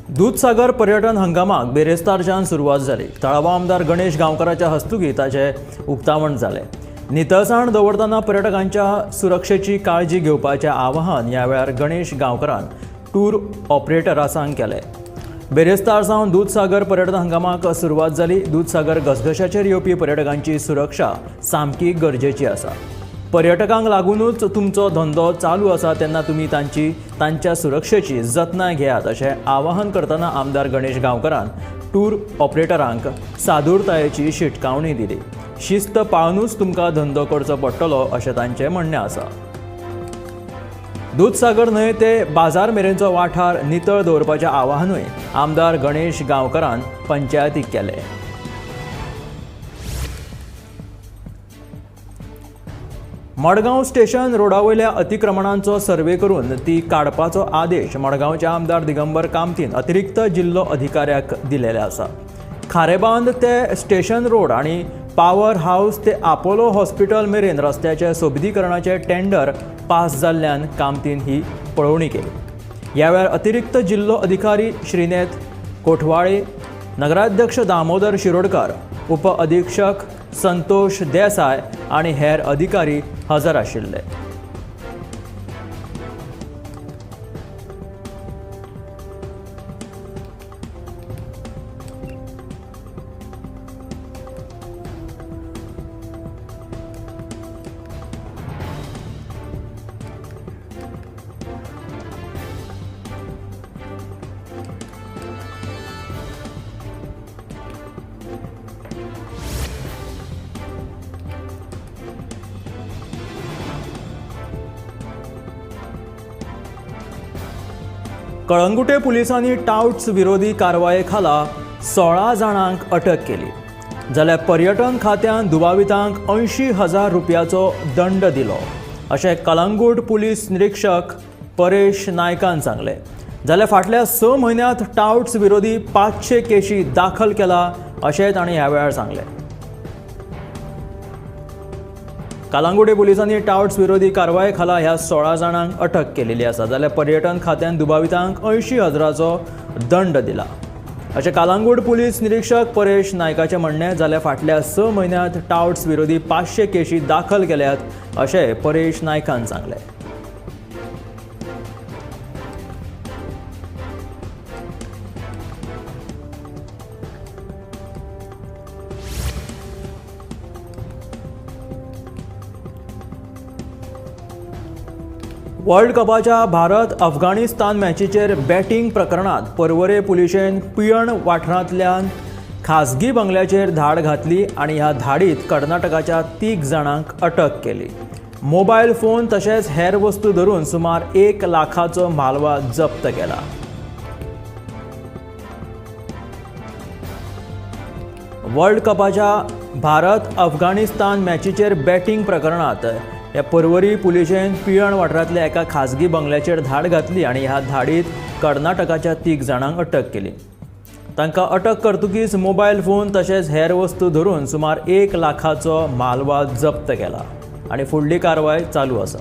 दूदसागर पर्यटन हंगामाक बिरेस्तारच्यान सुरवात जाली. थळावो आमदार गणेश गांवकाराच्या हस्तुकीं ताचें उक्तावण जालें. नितळसाण दवरतना पर्यटकांच्या सुरक्षेची काळजी घेवपाचें आवाहन ह्या वेळार गणेश गांवकारान टूर ऑपरेटरांक केलें. बिरेस्तार सावन दूदसागर पर्यटन हंगामाक सुरवात जाली. दूदसागर घसघशाचेर येवपी पर्यटकांची सुरक्षा सामकी गरजेची आसा. पर्यटकांक लागूनच तुमचो धंदो चालू आसा, तेन्ना तुमी तांची तांच्या सुरक्षेची जतनाय घेयात अशें आवाहन करतना आमदार गणेश गांवकारान टूर ऑपरेटरांक सादूरतायेची शिटकावणी दिली. शिस्त पाळूनच तुमकां धंदो करचो पडटलो अशें तांचें म्हणणें आसा. दूदसागर न्हय ते बाजार मेरेनचो वाठार नितळ दवरपाचें आवाहनूय आमदार गणेश गांवकारान पंचायतीक केलें. मडगांव स्टेशन रोडावयल्या अतिक्रमणांचो सर्वे करून ती काडपाचो आदेश मडगांवचे आमदार दिगंबर कामतीन अतिरिक्त जिल्लो अधिकाऱ्याक दिलेले आसा. खारेबांद ते स्टेशन रोड आनी पावर हावस ते आपोलो हॉस्पिटल मेरेन रस्त्याच्या सोबितीकरणाचे टेंडर पास जाल्ल्यान कामतीन ही पळोवणी केली. ह्या वेळार अतिरिक्त जिल्लो अधिकारी श्रीनेत कोठवाळे, नगराध्यक्ष दामोदर शिरोडकर, उप अधीक्षक संतोष देसाय आनी हेर अधिकारी हजर आशिल्ले. कळंगुटे पुलिसांनी टावट्स विरोधी कारवाये खाला 16 जाणांक अटक केली. जाल्यार पर्यटन खात्यान दुबावितांक 80,000 रुपयाचो दंड दिलो अशें कळंगूट पुलीस निरीक्षक परेश नायकान सांगलें. जाल्यार फाटल्या 6 म्हयन्यांत टावट्स विरोधी 500 केशी दाखल केला अशें तांणी ह्या वेळार सांगलें. कळंगुटे पुलिसांनी टावट्स विरोधी कारवाये खाला ह्या 16 जाणांक अटक केलेली आसा. जाल्यार पर्यटन खात्यान दुबावितांक 80,000चो दंड दिला अशें कळंगूट पुलीस निरीक्षक परेश नायकाचें म्हणणें. जाल्यार फाटल्या 6 म्हयन्यांत टावट्स विरोधी 500 केशी दाखल केल्यात अशें परेश नायकान सांगलें. वर्ल्ड कपाच्या भारत अफगाणिस्तान मॅचीचेर बॅटींग प्रकरणात पर्वरे पुलिशेन पियण वाठारांतल्यान खासगी बंगल्याचेर धाड घातली आनी ह्या धाडीत कर्नाटकाच्या 3 जाणांक अटक केली. मोबायल फोन तशेंच हेर वस्तू धरून सुमार 1 लाखाचो म्हालवा जप्त केला. वर्ल्ड कपाच्या भारत अफगाणिस्तान मॅचीचेर बॅटींग प्रकरणात ह्या पर्वरी पुलिशेन पियण वाठारांतल्या एका खासगी बंगल्याचेर धाड घातली आनी ह्या धाडीत कर्नाटकाच्या 3 जाणांक अटक केली. तांकां अटक करतकीच मोबायल फोन तशेंच हेर वस्तू धरून सुमार 1 लाखाचो म्हालवा जप्त केला आनी फुडली कारवाय चालू आसा.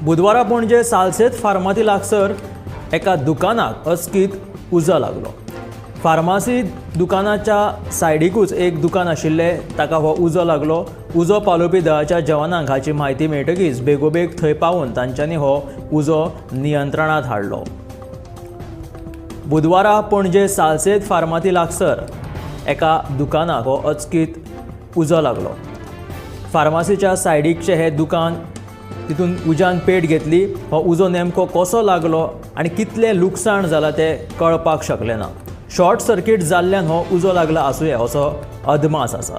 बुधवारा पणजे सालसेत फार्मासी लागसर एका दुकानाक अचकीत उजो लागलो. फार्मासी दुकानाच्या सायडीकूच एक दुकान आशिल्लें, ताका हो उजो लागलो. उजो पालोवपी दळाच्या जवानांक हाची म्हायती मेळटकीच बेगोबेग थंय पावून तांच्यांनी हो उजो नियंत्रणांत हाडलो. बुधवारा पणजे सालसेत फार्मासी लागसर एका दुकानाक हो अचकीत उजो लागलो. फार्मासीच्या सायडीकचें हें दुकान, तितून उज्यान पेट घेतली. हो उजो नेमको कसो लागलो आनी कितलें लुकसाण जालां तें कळपाक शकलें ना. शॉर्ट सर्किट जाल्ल्यान हो उजो लागला आसुये असो अदमास आसा.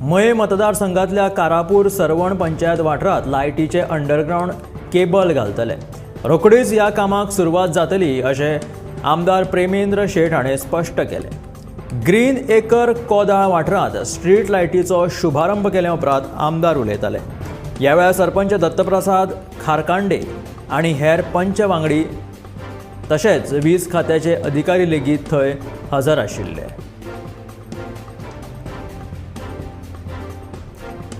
मये मतदारसंघातल्या कारापूर सरवण पंचायत वाठारांत लायटीचे अंडरग्रावंड केबल घालतले. रोखडीच ह्या कामाक सुरवात जातली अशें आमदार प्रेमेंद्र शेट हाणें स्पश्ट केलें. ग्रीन एकर कोदाळ वाठारांत स्ट्रीट लायटीचो शुभारंभ केल्या उपरांत आमदार उलयताले. ह्या वेळार सरपंच दत्तप्रसाद खारकांडे आनी हेर पंच वांगडी तशेंच वीज खात्याचे अधिकारी लेगीत थंय हजर आशिल्ले.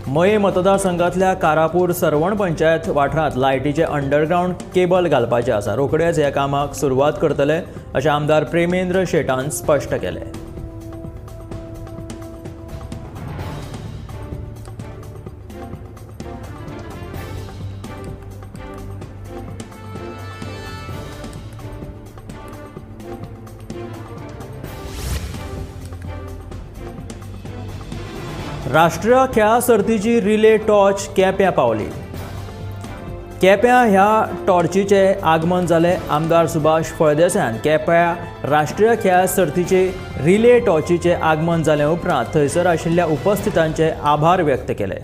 मये मतदारसंघातल्या कारापूर सरवण पंचायत वाठारांत लायटीचे अंडरग्रावंड केबल घालपाचे आसा. रोखडेच ह्या कामाक सुरवात करतले अशें आमदार प्रेमेंद्र शेटान स्पश्ट केलें. राष्ट्रीय खेळां सर्तीची रिले टॉर्च केप्यां पावली. केप्यां ह्या टॉर्चीचें आगमन जालें. आमदार सुभाष फळदेसायान केप्यां राष्ट्रीय खेळां सर्तीचे रिले टॉर्चीचें आगमन जाले उपरांत थंयसर आशिल्ल्या उपस्थितांचे आभार व्यक्त केले.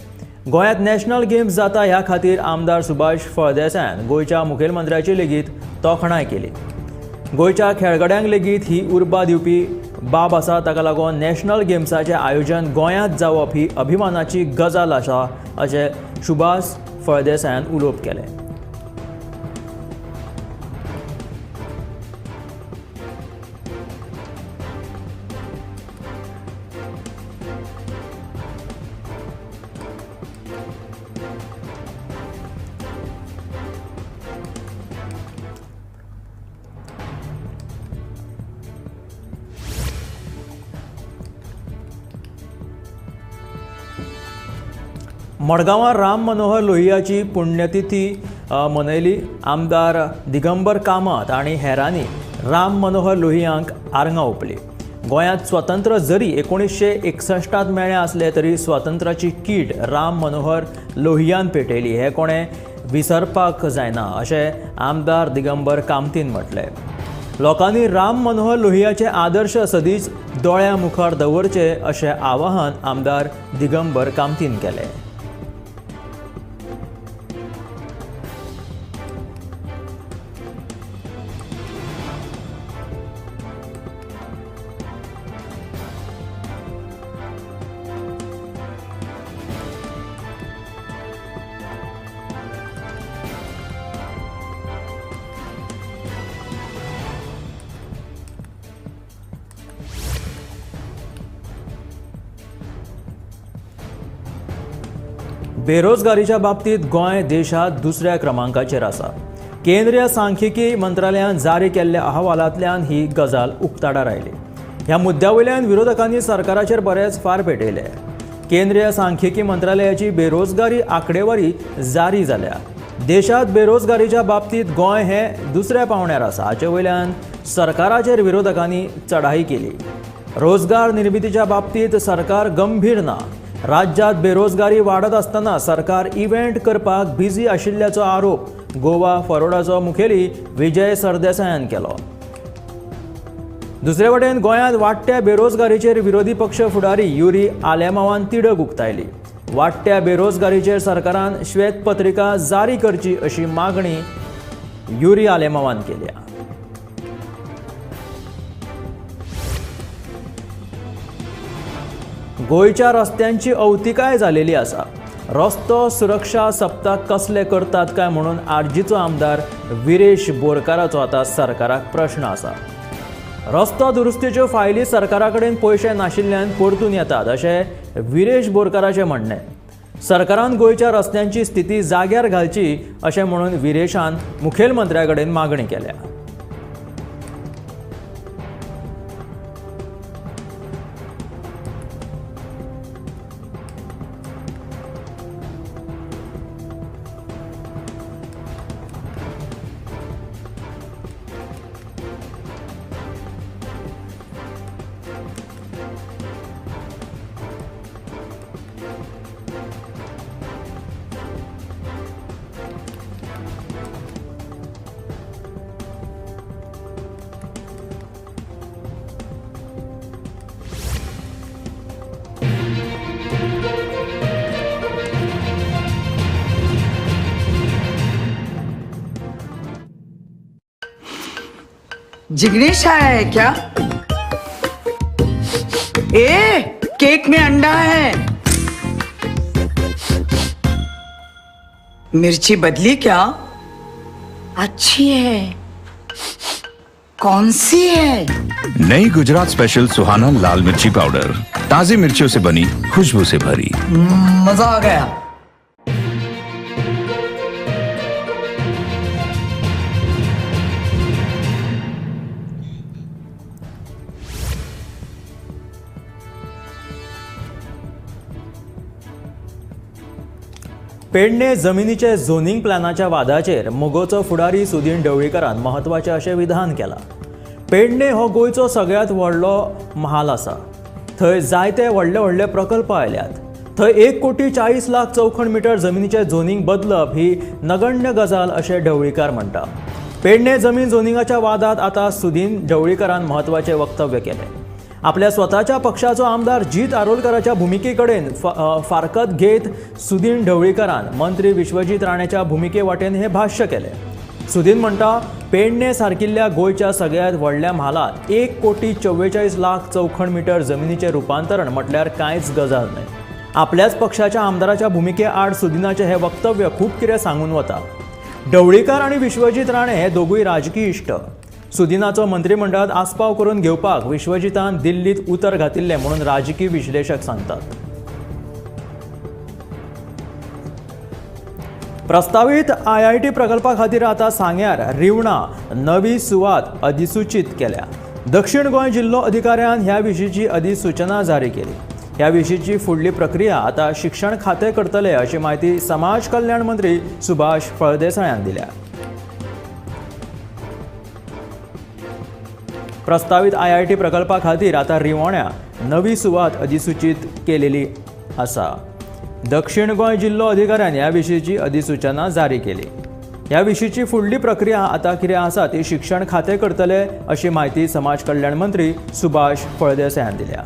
गोंयांत नॅशनल गेम्स जाता ह्या खातीर आमदार सुभाष फळदेसायान गोंयच्या मुखेलमंत्र्याची लेगीत तोखणाय केली. गोंयच्या खेळगड्यांक लेगीत ही उर्बा दिवपी बाब आसा. ताका लागून नॅशनल गेम्साचें आयोजन गोंयांत जावप ही अभिमानाची गजाल आसा अशें सुभाष फळदेसायान उलोवप केलें. मडगांवां राम मनोहर लोहियाची पुण्यतिथी मनयली. आमदार दिगंबर कामत आनी हेरांनी राम मनोहर लोहियांक आर्गां ओंपली. गोंयांत स्वतंत्र जरी 1961 मेळ्ळें आसलें तरी स्वातंत्र्याची कीट राम मनोहर लोहियान पेटयली हें कोणें विसरपाक जायना अशें आमदार दिगंबर कामतीन म्हटलें. लोकांनी राम मनोहर लोहियाचे आदर्श सदींच दोळ्यां मुखार दवरचे अशें आवाहन आमदार दिगंबर कामतीन केलें. बेरोजगारीच्या बाबतीत गोंय देशात दुसऱ्या क्रमांकाचेर आसा. केंद्रीय सांख्यिकी मंत्रालयान जारी केल्ल्या अहवालांतल्यान ही गजाल उक्ताडार आयली. ह्या मुद्द्या वयल्यान विरोधकांनी सरकाराचेर बरेच फार पेटयले. केंद्रीय सांख्यिकी मंत्रालयाची बेरोजगारी आंकडेवारी जारी जाल्या. देशात बेरोजगारीच्या बाबतीत गोंय हे दुसऱ्या पावंड्यार आसा. हाचे वयल्यान सरकाराचेर विरोधकांनी चढाई केली. रोजगार निर्मितीच्या बाबतीत सरकार गंभीर ना. राज्यात बेरोजगारी वाडत आसतना सरकार इव्हेंट करपाक बिझी आशिल्ल्याचो आरोप गोवा फॉरवर्डाचो मुखेली विजय सरदेसायान केलो. दुसरे वटेन गोंयांत वाडट्या बेरोजगारीचेर विरोधी पक्ष फुडारी युरी आलेमावान तिडक उक्तायली. वाडट्या बेरोजगारीचेर सरकारान श्वेतपत्रिका जारी करची अशी मागणी युरी आलेमावान केल्या. गोंयच्या रस्त्यांची अवतिकाय जालेली आसा. रस्तो सुरक्षा सप्ताह कसले करतात काय म्हणून आरजीचो आमदार विरेश बोरकाराचो आतां सरकाराक प्रश्न आसा. रस्तो दुरुस्तीच्यो फायली सरकारा कडेन पयशे नाशिल्ल्यान परतून येतात अशें विरेश बोरकाराचें म्हणणें. सरकारान गोंयच्या रस्त्यांची स्थिती जाग्यार घालची अशें म्हणून विरेशान मुखेलमंत्र्या कडेन मागणी केल्या. जिग्नेश आया है क्या? ए, केक में अंडा है। मिर्ची बदली क्या? अच्छी है। कौन सी है? नई गुजरात स्पेशल सुहाना लाल मिर्ची पाउडर, ताजी मिर्चियों से बनी, खुशबू से भरी। मजा आ गया। पेडणे जमिनीचे झोनिंग प्लॅनाच्या वादाचेर मगोचो फुडारी सुदीन ढवळीकारान म्हत्वाचें अशें विधान केलां। पेडणे हो गोंयचो सगळ्यांत व्हडलो म्हाल आसा। थंय जायते व्हडले व्हडले प्रकल्प आयल्यात। थंय 1,40,00,000 चौखण मिटर जमिनीचें झोनिंग बदलप ही नगण्य गजाल अशें ढवळीकार म्हणटा। पेडणे जमीन झोनिंगाच्या वादांत आतां सुदीन ढवळीकारान म्हत्वाचें वक्तव्य केलें। आपल्या स्वताच्या पक्षाचो आमदार जीत आरोलकराच्या भुमिके कडेन फारकत घेत सुदीन ढवळीकारान मंत्री विश्वजीत राणेच्या भुमिके वाटेन हे भाष्य केलें। सुदीन म्हणटा, पेडणे सारकिल्ल्या गोंयच्या सगळ्यांत व्हडल्या म्हालांत 1,44,00,000 चौखण मिटर जमिनीचें रुपांतरण म्हटल्यार कांयच गजाल न्हय। आपल्याच पक्षाच्या आमदाराच्या भुमिके आड सुदीनाचें हें वक्तव्य खूब कितें सांगून वता। ढवळीकार आनी विश्वजीत राणे हे दोगूय राजकी इश्ट। सुदीनाचो मंत्रिमंडळात आस्पाव करून घेवपाक विश्वजितान दिल्लीत उतर घातिल्लें म्हणून राजकी विश्लेशक सांगतात। प्रस्तावीत IIT प्रकल्पा खातीर आतां सांग्यार रिवणा नवी सुवात अधिसूचीत केल्या। दक्षिण गोंय जिल्लो अधिकाऱ्यान ह्या विशींची अधिसूचना जारी केली। ह्या विशींची फुडली प्रक्रिया आतां शिक्षण खातें करतले अशी म्हायती समाज कल्याण मंत्री सुभाष फळदेसायान दिल्या। प्रस्तावीत IIT प्रकल्पा खातीर आतां रिवण्या नवी सुवात अधिसूचीत केलेली आसा। दक्षिण गोंय जिल्लो अधिकाऱ्यान ह्या विशींची अधिसूचना जारी केली। ह्या विशींची फुडली प्रक्रिया आतां कितें आसा ती शिक्षण खातें करतले अशी म्हायती समाज कल्याण मंत्री सुभाष फळदेसायान दिल्या।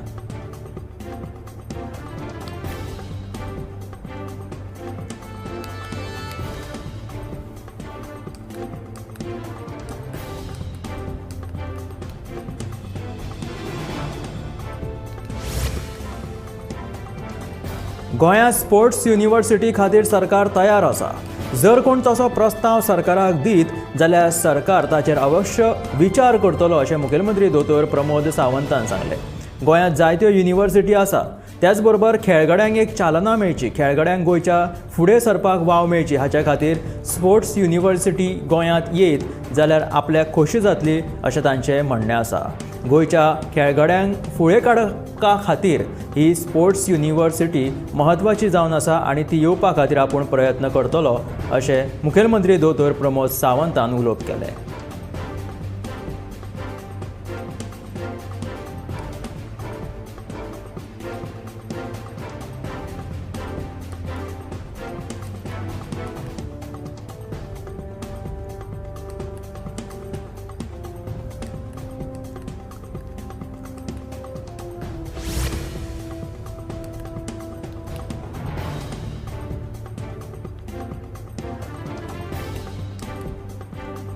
गोंयांत स्पोर्ट्स युनिव्हर्सिटी खातीर सरकार तयार आसा। जर कोण तसो प्रस्ताव सरकाराक दीत जाल्यार सरकार ताचेर अवश्य विचार करतलो अशें मुखेलमंत्री दोतोर प्रमोद सावंतान सांगलें। गोंयांत जायत्यो युनिव्हर्सिटी आसा, त्याच बरोबर खेळगड्यांक एक चालना मेळची, खेळगड्यांक गोंयच्या फुडें सरपाक वाव मेळची हाच्या खातीर स्पोर्ट्स युनिव्हर्सिटी गोंयांत येत जाल्यार आपल्याक खोशी जातली अशें तांचें म्हणणें आसा। गोंयच्या खेळगड्यांक फुडें काडपा खातीर ही स्पोर्ट्स युनिव्हर्सिटी म्हत्वाची जावन आसा आनी ती येवपा खातीर आपूण प्रयत्न करतलो अशें मुखेलमंत्री दोतोर प्रमोद सावंतान उलोवप केलें।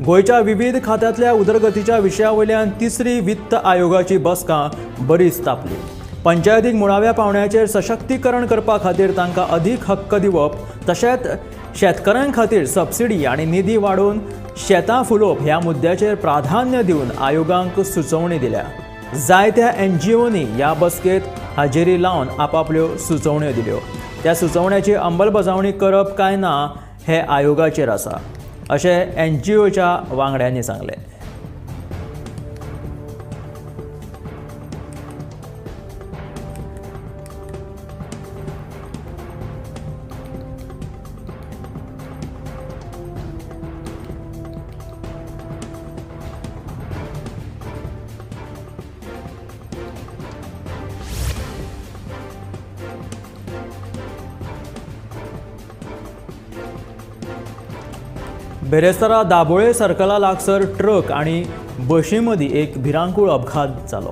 गोंयच्या विविध खात्यांतल्या उदरगतीच्या विशया वयल्यान तिसरी वित्त आयोगाची बसका बरीच तापली। पंचायतीक मुळाव्या पावंड्याचेर सशक्तीकरण करपा खातीर तांकां अदीक हक्क दिवप, तशेंच शेतकऱ्यां खातीर सबसिडी आनी निधी वाडोवन शेतां फुलोवप ह्या मुद्द्याचेर प्राधान्य दिवन आयोगांक सुचोवणी दिल्या। जायत्या NGOनी ह्या बसकेंत हाजेरी लावन आपापल्यो सुचोवण्यो दिल्यो। त्या सुचोवण्याची अंमलबजावणी करप काय ना हें आयोगाचेर आसा अशें NGOच्या वांगड्यांनी सांगलें। बेरेस्तारा दाबोळे सर्कला लागसर ट्रक आनी बशी मदीं एक भिरांकूळ अपघात जालो।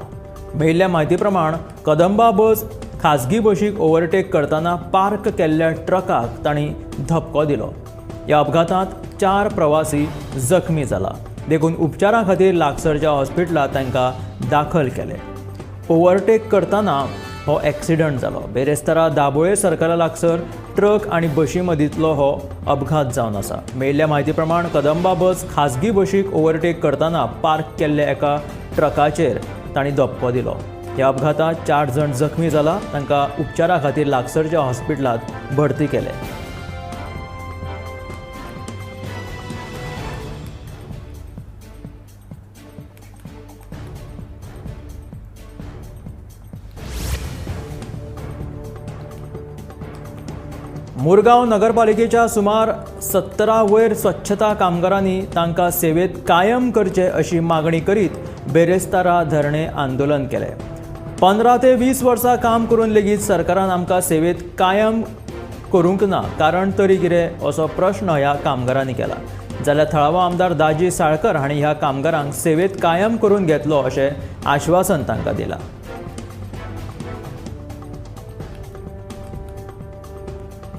मेळिल्ल्या म्हायती प्रमाण कदंबा बस खाजगी बशीक ओव्हरटेक करतना पार्क केल्ल्या ट्रकाक तांणी धपको दिलो। ह्या अपघातांत 4 प्रवासी जखमी जाला। देखून उपचारा खातीर लागसरच्या हॉस्पिटलांत तांकां दाखल केले. ओव्हरटेक करतना हो एक्सिडंट जालो. बेरेस्तारा दाबोळे सर्कला लागसर ट्रक आनी बशी मदींतलो हो अपघात जावन आसा. मेळिल्ल्या म्हायती प्रमाण कदंबा बस खाजगी बशीक ओव्हरटेक करतना पार्क केल्ल्या एका ट्रकाचेर तांणी धपको दिलो. ह्या अपघातांत 4 जाण जखमी जाला. तांकां उपचारा खातीर लागसरच्या हॉस्पिटलांत भरती केले. मुरगांव नगरपालिकेच्या सुमार 17 वयर स्वच्छता कामगारांनी तांकां सेवेत कायम करचे अशी मागणी करीत बेरेस्तारा धरणे आंदोलन केलें. 15 ते 20 वर्सां काम करून लेगीत सरकारान आमकां सेवेत कायम करूंक ना, कारण तरी कितें असो प्रश्न ह्या कामगारांनी केला. जाल्यार थळावो आमदार दाजी साळकर हांणी ह्या कामगारांक सेवेत कायम करून घेतलो अशें आश्वासन तांकां दिलां.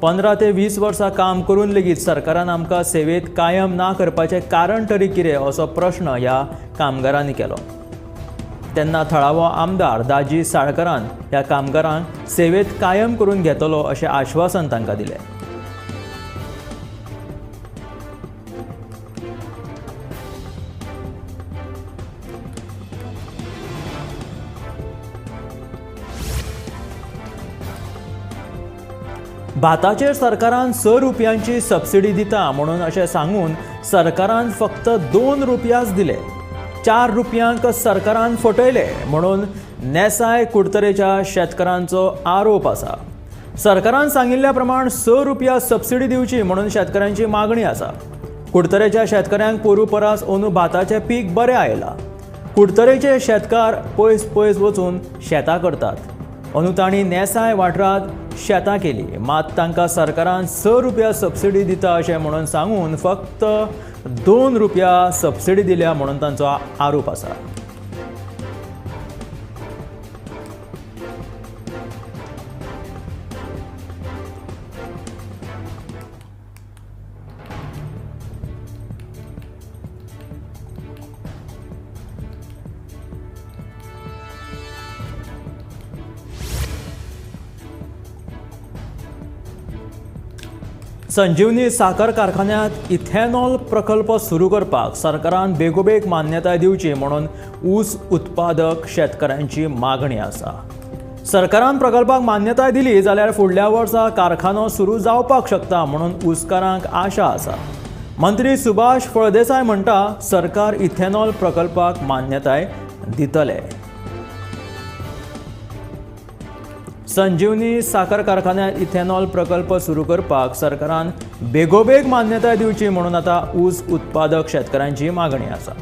15 ते 20 वर्सां काम करून लेगीत सरकारान आमकां सेवेत कायम ना करपाचें कारण तरी कितें असो प्रश्न ह्या कामगारांनी केलो. तेन्ना थळावो आमदार दाजी साळकरान ह्या कामगारांक सेवेत कायम करून घेतलो अशें आश्वासन तांकां दिलें. भाताचेर सरकारान 6 रुपयांची सबसिडी दिता म्हणून अशें सांगून सरकारान फक्त 2 रुपयाच दिले. 4 रुपयांक सरकारान फटयले म्हणून नेसाय कुडतरेच्या शेतकारांचो आरोप आसा. सरकारान सांगिल्ल्या प्रमाण 6 रुपया सबसिडी दिवची म्हणून शेतकऱ्यांची मागणी आसा. कुडतरेच्या शेतकऱ्यांक पोरू परस अंदू भाताचें पीक बरें आयलां. कुडतरेचे शेतकार पयस पयस वचून शेतां करतात. अंदू तांणी नेसाय वाठारांत शेतां केली, मात तांकां सरकारान 6 रुपया सबसिडी दिता अशें म्हणून सांगून फक्त 2 रुपया सबसिडी दिल्या म्हणून तांचो आरोप आसा. संजीवनी साखर कारखान्यांत इथेनॉल प्रकल्प सुरू करपाक सरकारान बेगोबेग मान्यताय दिवची म्हणून ऊस उत्पादक शेतकऱ्यांची मागणी आसा. सरकारान प्रकल्पाक मान्यताय दिली जाल्यार फुडल्या वर्सा कारखानो सुरू जावपाक शकता म्हणून ऊसकारांक आशा आसा. मंत्री सुभाष फळदेसाय म्हणटा सरकार इथेनॉल प्रकल्पाक मान्यताय दितले. संजीवनी साखर कारखान्यांत इथेनॉल प्रकल्प सुरू करपाक सरकारान बेगोबेग मान्यताय दिवची म्हणून आतां ऊस उत्पादक शेतकऱ्यांची मागणी आसा.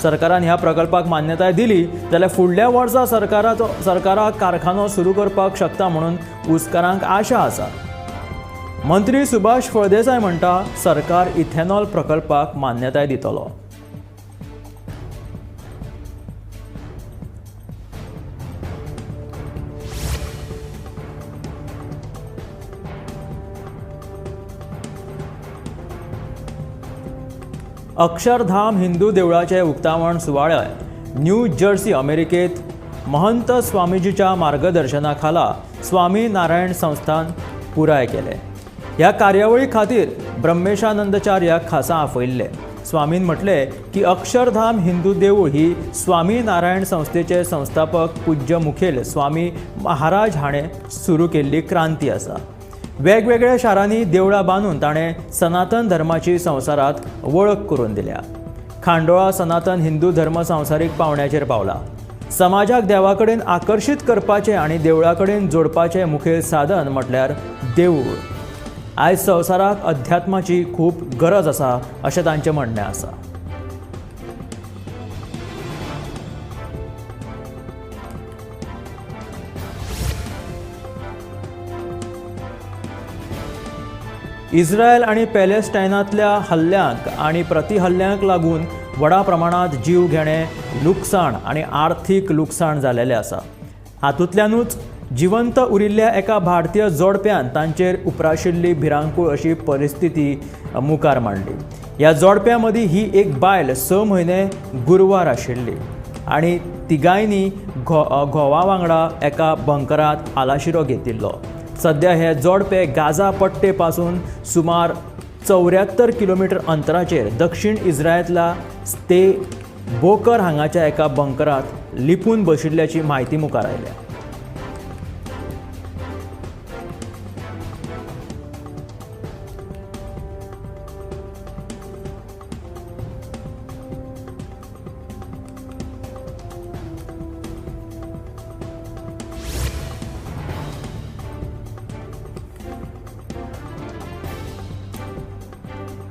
सरकारान ह्या प्रकल्पाक मान्यताय दिली जाल्यार फुडल्या वर्सा सरकाराक कारखानो सुरू करपाक शकता म्हणून ऊसकारांक आशा आसा. मंत्री सुभाष फळदेसाय म्हणटा सरकार इथेनॉल प्रकल्पाक मान्यताय दितलो. अक्षरधाम हिंदू देवळाचे उक्तावण सुवाळे न्यू जर्सी अमेरिकेत महंत स्वामीजीच्या मार्गदर्शनाखाला स्वामी नारायण संस्थान पुराय केले. ह्या कार्यावळी खातीर ब्रह्मेशानंदचार्याक खासा आपयिल्ले. स्वामीन म्हटले की अक्षरधाम हिंदू देवूळ ही स्वामी नारायण संस्थेचे संस्थापक पूज्य मुखेल स्वामी महाराज हाणें सुरू केल्ली क्रांती आसा. वेगवेगळ्या शारांनी देवळां बांदून ताणें सनातन धर्माची संवसारांत वळख करून दिल्या. खांडोळा सनातन हिंदू धर्म संवसारीक पावंड्याचेर पावला. समाजाक देवा कडेन आकर्शीत करपाचें आनी देवळा कडेन जोडपाचें मुखेल साधन म्हटल्यार देवूळ. आयज संवसाराक अध्यात्माची खूब गरज आसा अशें तांचें म्हणणें आसा. इस्रायल आनी पॅलेस्टायनांतल्या हल्ल्यांक आनी प्रतिहल्ल्यांक लागून व्हडा प्रमाणांत जीव घेणें लुकसाण आनी आर्थीक लुकसाण जालेलें आसा. हातूंतल्यानूच जिवंत उरिल्ल्या एका भारतीय जोडप्यान तांचेर उप्राशिल्ली भिरांकूळ अशी परिस्थिती मुखार मांडली. ह्या जोडप्या मदीं ही एक बायल 6 म्हयने गुरवार आशिल्ली आनी तिगांयनी घोवा वांगडा एका बंकरांत आलाशिरो घेतिल्लो. सद्या हे जोडपे गाझा पट्टे पासून सुमार 74 किलोमीटर अंतराचेर दक्षिण इस्रायलांतल्या स्ते बोकर हांगाच्या एका बंकरांत लिपून बशिल्ल्याची म्हायती मुखार आयल्या.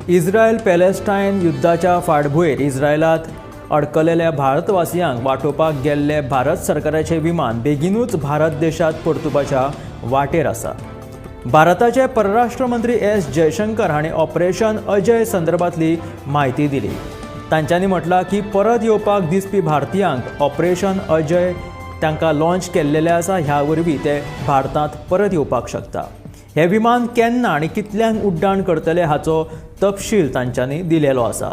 इस्रायल पॅलेस्टायन युद्धाच्या फाटभुंयेर इस्रायलांत अडकलेल्या भारतवासियांक वाटोवपाक गेल्ले भारत सरकाराचे विमान बेगीनूच भारत देशांत परतुपाच्या वाटेर आसा. भारताचे परराष्ट्र मंत्री एस जयशंकर हांणी ऑपरेशन अजय संदर्भांतली म्हायती दिली. तांच्यांनी म्हटलां की परत येवपाक दिसपी भारतीयांक ऑपरेशन अजय तांकां लॉन्च केल्लेलें आसा, ह्या वरवीं ते भारतांत परत येवपाक शकता. हें विमान केन्ना आनी कितल्यांक उड्डाण करतले हाचो तपशील तांच्यांनी दिलेलो आसा.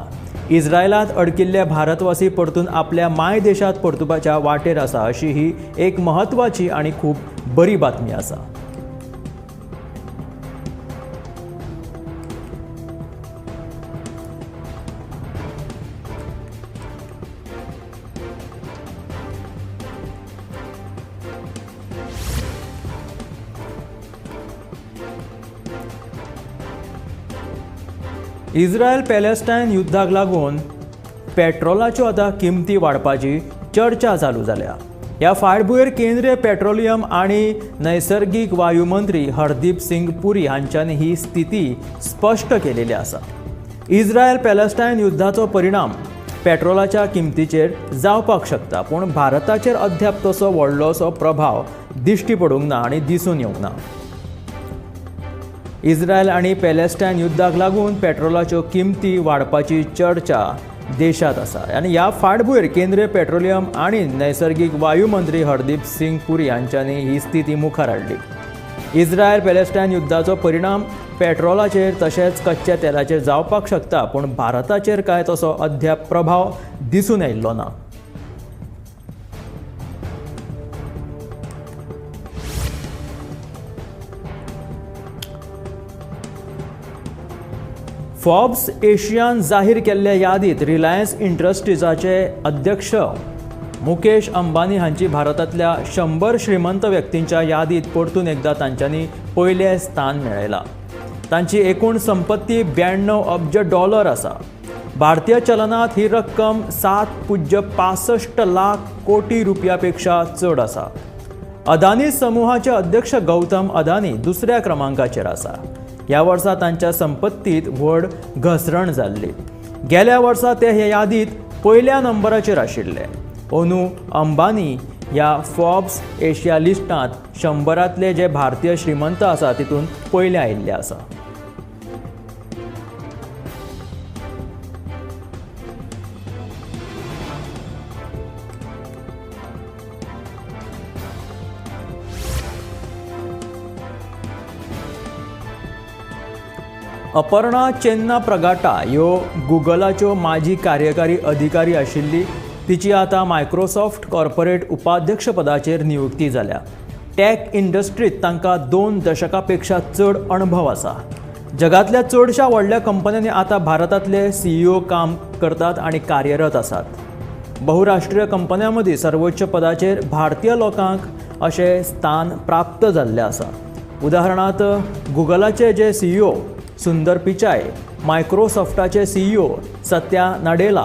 इस्रायलांत अडकिल्ले भारतवासी परतून आपल्या माय देशांत परतुपाच्या वाटेर आसा अशी ही एक म्हत्वाची आनी खूब बरी बातमी आसा. इस्रायल पॅलेस्टायन युद्धाक लागून पेट्रोलाच्यो आतां किमती वाडपाची चर्चा चालू जाल्या. ह्या फाटभुंयेर केंद्रीय पेट्रोलियम आनी नैसर्गीक वायू मंत्री हरदीप सिंग पुरी हांच्यांनी ही स्थिती स्पश्ट केलेली आसा. इस्रायल पॅलेस्टायन युद्धाचो परिणाम पेट्रोलाच्या किमतीचेर जावपाक शकता, पूण भारताचेर अद्याप तसो व्हडलोसो प्रभाव दिश्टी पडूंक ना आनी दिसून येवंक ना. इस्रायल आनी पॅलेस्टायन युद्धाक लागून पेट्रोलाच्यो किमती वाडपाची चर्चा देशांत आसा आनी ह्या फाटभुंयेर केंद्रीय पेट्रोलियम आनी नैसर्गीक वायू मंत्री हरदीप सिंग पुरी हांच्यांनी ही स्थिती मुखार हाडली. इस्रायल पॅलेस्टायन युद्धाचो परिणाम पेट्रोलाचेर तशेंच कच्च्या तेलाचेर जावपाक शकता, पूण भारताचेर कांय तसो अद्याप प्रभाव दिसून आयिल्लो ना. फोर्ब्स एशियान जाहीर केल्ल्या यादीत रिलायन्स इंडस्ट्रीजाचे अध्यक्ष मुकेश अंबानी हांची भारतांतल्या 100 श्रीमंत व्यक्तींच्या यादीत परतून एकदा तांच्यांनी पयलें स्थान मेळयलां. तांची एकूण संपत्ती 92 अब्ज डॉलर आसा. भारतीय चलनांत ही रक्कम 7.65 लाख कोटी रुपया पेक्षा चड आसा. अदानी समूहाचे अध्यक्ष गौतम अदानी दुसऱ्या क्रमांकाचेर आसा. ह्या वर्सा तांच्या संपत्तीत व्हड घसरण जाल्ली. गेल्या वर्सा ते हे यादीत पयल्या नंबराचेर आशिल्ले. अंदू अंबानी ह्या फोर्ब्स एशिया लिस्टांत 100 जे भारतीय श्रीमंत आसा तितून पयले आयिल्ले आसा. अपर्णा चेन्ना प्रगाटा ह्यो गुगलाच्यो माजी कार्यकारी अधिकारी आशिल्ली. तिची आतां मायक्रोसॉफ्ट कॉर्पोरेट उपाध्यक्षपदाचेर नियुक्ती जाल्या. टॅक इंडस्ट्रींत तांकां 2 दशकां पेक्षा चड अणभव आसा. जगांतल्या चडशा व्हडल्या कंपन्यांनी आतां भारतांतले सीईओ काम करतात आनी कार्यरत आसात. बहुराष्ट्रीय कंपन्यां मदीं सर्वोच्च पदाचेर भारतीय लोकांक अशें स्थान प्राप्त जाल्लें आसा. उदाहरणांत गुगलाचे जे सीईओ सुंदर पिचाय, मायक्रोसॉफ्टाचे सीईओ सत्या नडेला,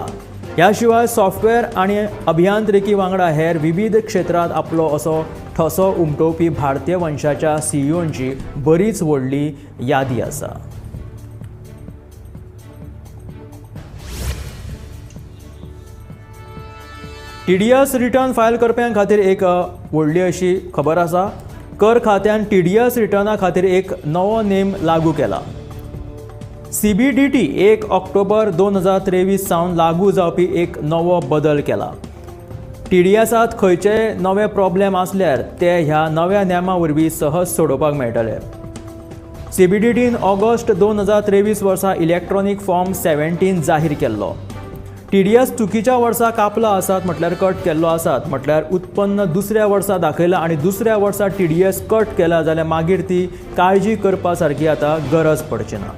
ह्या शिवाय सॉफ्टवेअर आनी अभियांत्रिकी वांगडा हेर विविध क्षेत्रांत आपलो असो ठसो उमटोवपी भारतीय वंशाच्या सीईओंची बरीच व्हडली यादी आसा. टीडीएस रिटर्न फायल करप्यां खातीर एक व्हडली अशी खबर आसा. कर खात्यान टीडीएस रिटर्ना खातीर एक नवो नेम लागू केला. सीबीडीटी 1 ऑक्टोबर 2023 सावन लागू जावपी एक नवो बदल केला. टीडीएसांत खंयचे नवे प्रॉब्लेम आसल्यार ते ह्या नव्या नेमा वरवीं सहज सोडोवपाक मेळटले. सीबीडीटीन ऑगस्ट 2023 वर्सा इलेक्ट्रॉनीक फॉर्म 17 जाहीर केल्लो. टीडीएस चुकीच्या वर्सा कापला आसात, म्हटल्यार कट केल्लो आसात, म्हटल्यार उत्पन्न दुसऱ्या वर्सा दाखयला आनी दुसऱ्या वर्सा टीडीएस कट केला जाल्यार मागीर ती काळजी करपा सारकी आतां गरज पडची ना.